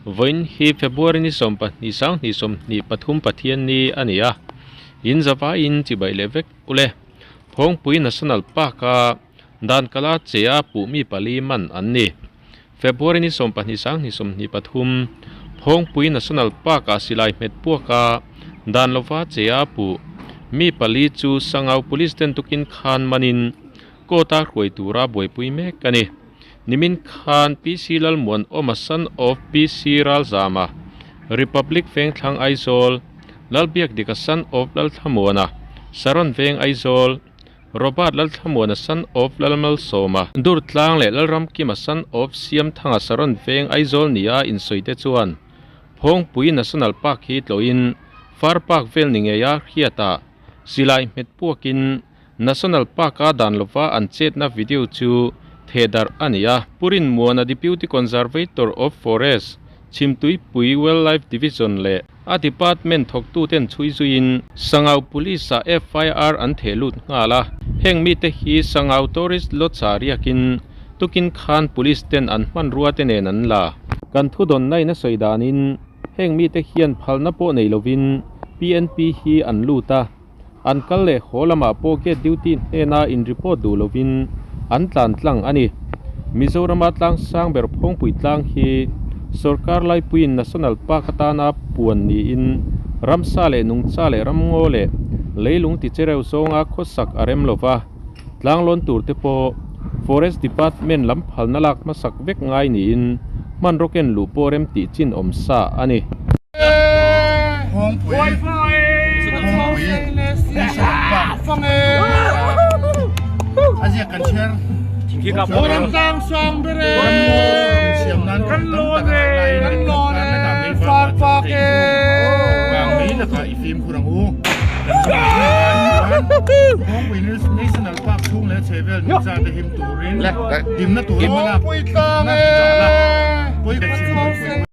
Vawiin hi February ni 12 sang 23 Pathianni a ni a, in zavaiin chibai leh vek ule. Phawngpui National Park-a dan kala che a puh mi pali man an ni. February ni 12 sang 23 Phawngpui National Park-ah silai hmet puaka dan lova che a puh mi pali chu Sangau Police ten tukin khan manin Court-a hruai tura buaipui mek a ni. Nimin khan PC Lalmuanawma son of PC Ralzama, Republic Vengthlang Aizawl, Lalbiakdika son of Lalthlamuana, Saron Veng Aizawl, Robert Lalthlamuana son of Lalmalsawma, Durtlang leh Lalramkima son of Siamthanga Saron Veng Aizawl nia insawi te chuan Phawngpui National Park hi tlawhin Far Park vel ni ngeia hriatah silai hmet puakin National Park-a dan lova an chetna video chu thehdarh a ni a. Pu Rinmuana Deputy Conservator of Forest, Chhimtuipui Wildlife Division leh a department thawktuten chhui zuiin Sangau Police-ah FIR an theh lut nghal a. Heng mite hi Sangau Tourist Lodge-ah riakin tukin khan Police ten an hmanrua te nen an la. Kan thudawnna in a sawi danin heng mite hian phalna pawh nei lovin PNP hi an lut a. An kal leh haw lamah pawh gate duty hnena in report duh lovin an tlan tlang a ni. Mizorama tlang sang ber Phawngpui tlang hi sorkar laipuiin National Park atana puan niin ramsa leh nungcha leh ramngaw leh leilung tichereu zawnga khawsak a rem lova, tlang lawn tur te pawh Forest Department lam phalna lak hmasak vek ngai niin hmanraw ken luh pawh rem tih chin awm sa a ni. Phawngpui Phawngpui National Park a ziak kan chhiar siam nan kan tam tak a ngaih laiin kan kal kar lekah mei var var chu thei vang mai lakah i fimkhur ang u. Kan zam ang chuan Phawngpui National Park chhung leh chhehvel nungcha te him turin himna tur a hmalak na zahna pawi.